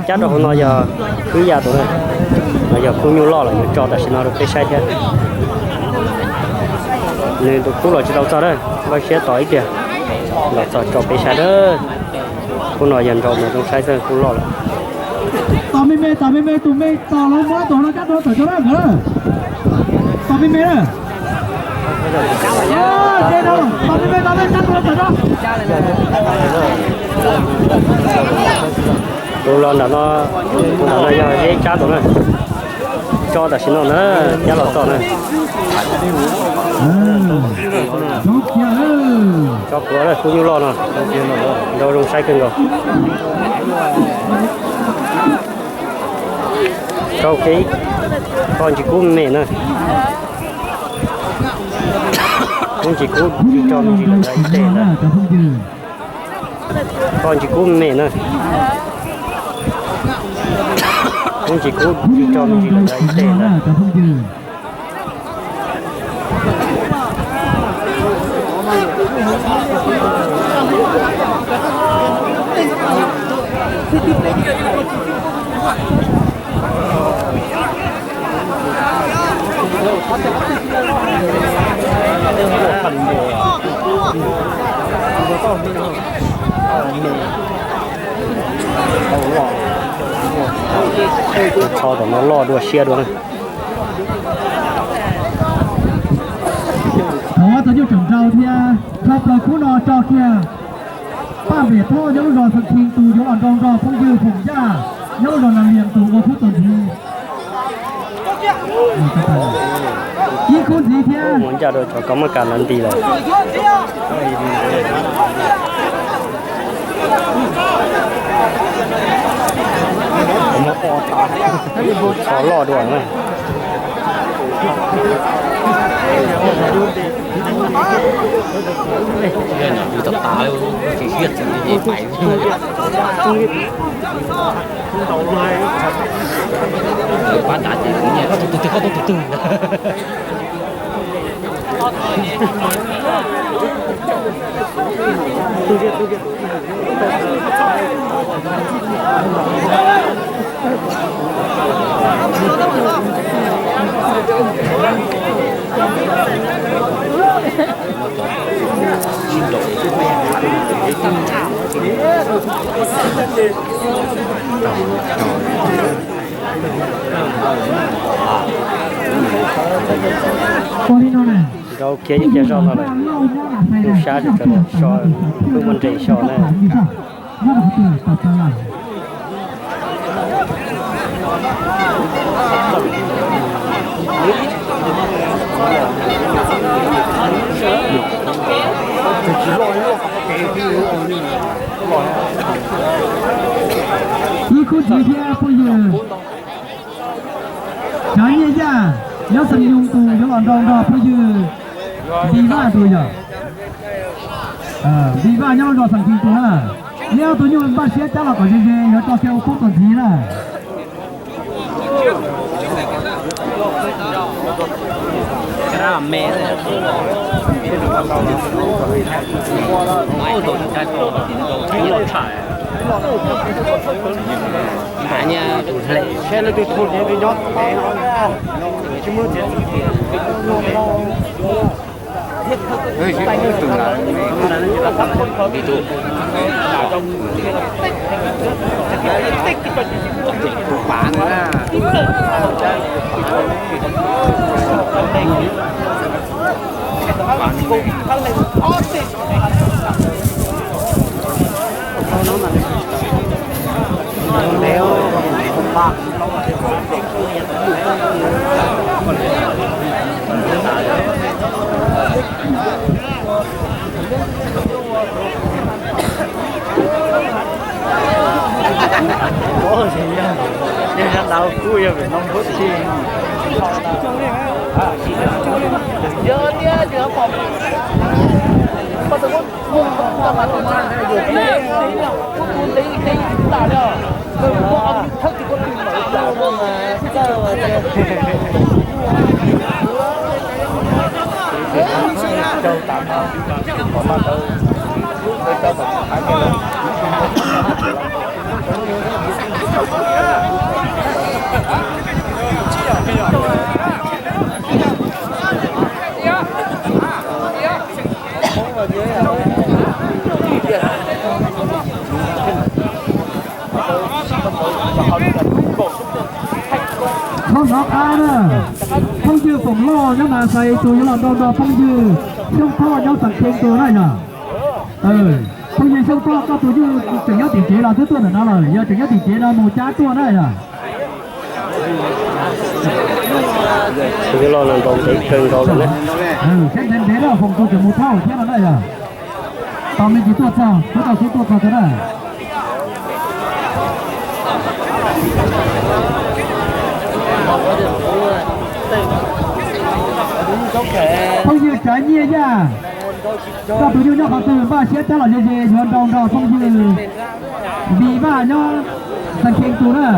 Cab rau hauv no yog khwb ya tus na, no yog khub nyuj loj los yuav tso tam sim no rau peb saib thiab. Nws tus khub los tsis tau txog na, npaj siab tos ib pliag los txog tso peb saib na. Khub no yog nrau mas zoo saib xwb, khub loj lawm. Tos me me, tos me me, tus me tos los muab tus no cab rau tawm tso na nkawd. Tos me me na. Tos me me, tos me cab rau tawm tso. Tus los nram no, tus nram no yog deb tsab tus na. Tso tam sim no na, cab los txog na. Tso puav lawm khub nyuj loj no, nrau zoo saib kawg nkaus. Tso ua ke, koj ntsis kub me na. Kub ntsis kub tsis tso me ntsis lawm ib teg ntag. Koj ntsis kub me na. Kub ntsis kub tsis tso me ntsis lawm ib teg ntag. Tso tom no loj dua siab dua na. Thov tus nyuj tseem nrau thiab, tso plaws khub no tso kiag. Paj Npiam Thoj nyob lub zos Xeev Khees tus yuav los nrau nrog phooj ywg Foom Yaj nyob lub zos Nas Lias tus ua khub tuam ntxiv. Ib khub ntxiv thiab. Mus ncaj rau cov kab mab kas lawv nti lawm. Tso loj dua na. Ua li no na. Rau kiag ib co zog no lawm, lub sab tsis tshua so, wb muaj nres xyos na. Ib khub ntxiv thiab phooj ywg. Cov Nyiaj Yaj nyob Xeem Yoos tus yuav los nrau nrog phooj ywg Npis Vaj tus yog. Npis Vaj nyob lub zos Xeem Khees tus na. Neb ob tug nyuj npaj siab cab los kom ze ze yuav tso kiag ua khub tuam ntxiv na. Txhob hnov qab na, phooj ywg Foom Lauj nyob Mas Xais tus yuav los nrau nrog phooj ywg Xyooj Thoj nyob Xeem Khees tus na yog. Phooj ywg Xyooj Thoj koj tus ywg tseem nyob tim tsev los twb tuaj ntawm no lawm, yog tseem nyob tim tsev no mus cab tuaj na yog. Saib ntev ntev na, Foom tus tseem mus thauj thiab no na yog. Tos me ntsis tuaj txog, twb tau xub tuaj txog tau na. Phooj ywg Tsav Nyiaj Yaj, koj tus ywg nyob qhov twg, npaj siab cab los ze ze yuav nrau nrog phooj ywg Npis Vaj nyob Xeem Khees tus na.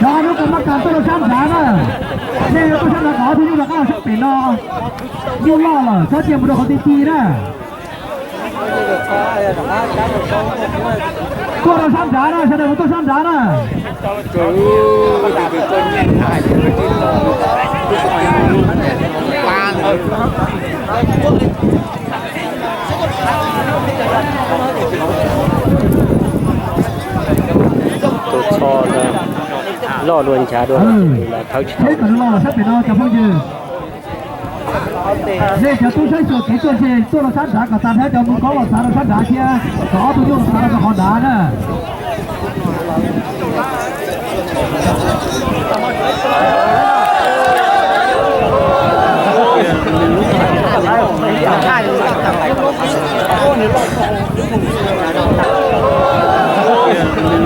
Cov hnub koj mab kas tuaj rau sab nrad na, nej tuaj sab nrad kom ob tug ywg rov qab los sab pem no. Nyuj loj lawm, txhob cia mus rau qhov ti ti na. Tuaj rau sab nrad na, sawv daws mus tuaj sab nrad na. Tus txho loj dua nchav dua, thawb tsis tau. Nej cov tub saib xyuas kev tuaj ntshe tuaj rau sab nrad kom tag, thiab cov mus koob los xav rau sab nrad thiab, kom ob tug nyuj los xav rau qhov nrad na. Tus ko twb, tus cov loj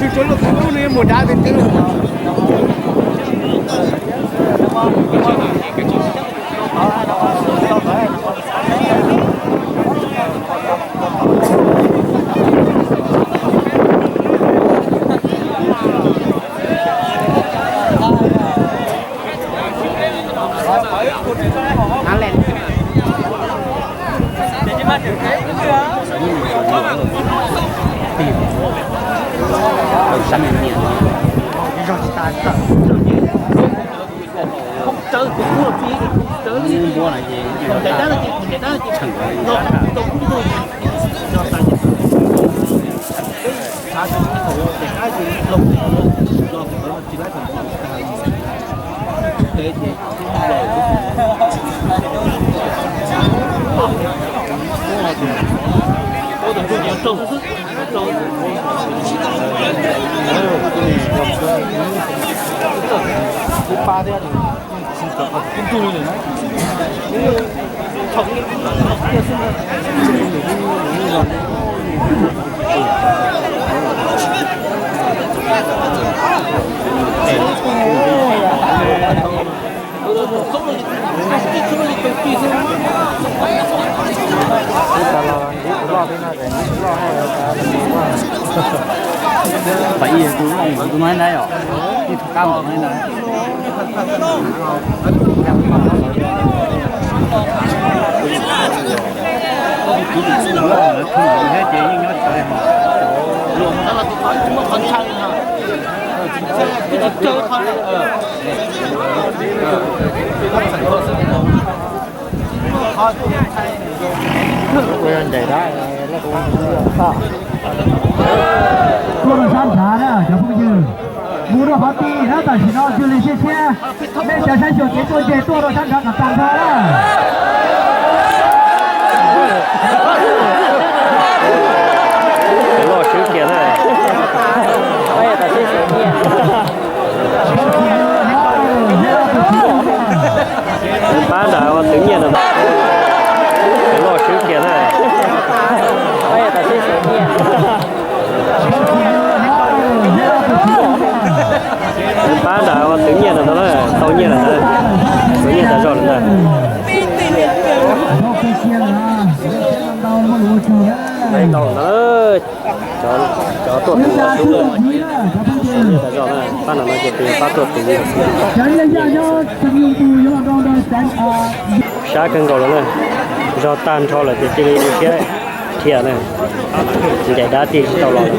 tus lub nws mus dav tiag tiag. Pais ib tus, tus no ntag yom, ib tug qab mus ntag. Tuaj rau sab nrad na cov phooj ywg, mus rau qhov ti na, tam sim no xws li siab siab, nej cov saib xyuas kev tuaj ntshe tuaj rau sab nrad kom tag nrho na. Loj swb kiag na. Pab nram ua twv nyiaj no, loj swb kiag na. Pab nram ua twv nyiaj no ntag, tau nyiaj lawm ntag, tau nyiaj tas zog lawm ntag. Ntau ntag, cov tuaj twv sub, tau nyiaj tas zog na, pab no no ces pab tuaj twv. Sab kawg nkaus lawm na, zog tag nrho lawm ces cia li mus thiab dhia na, ncaim dab tig tsis tau los.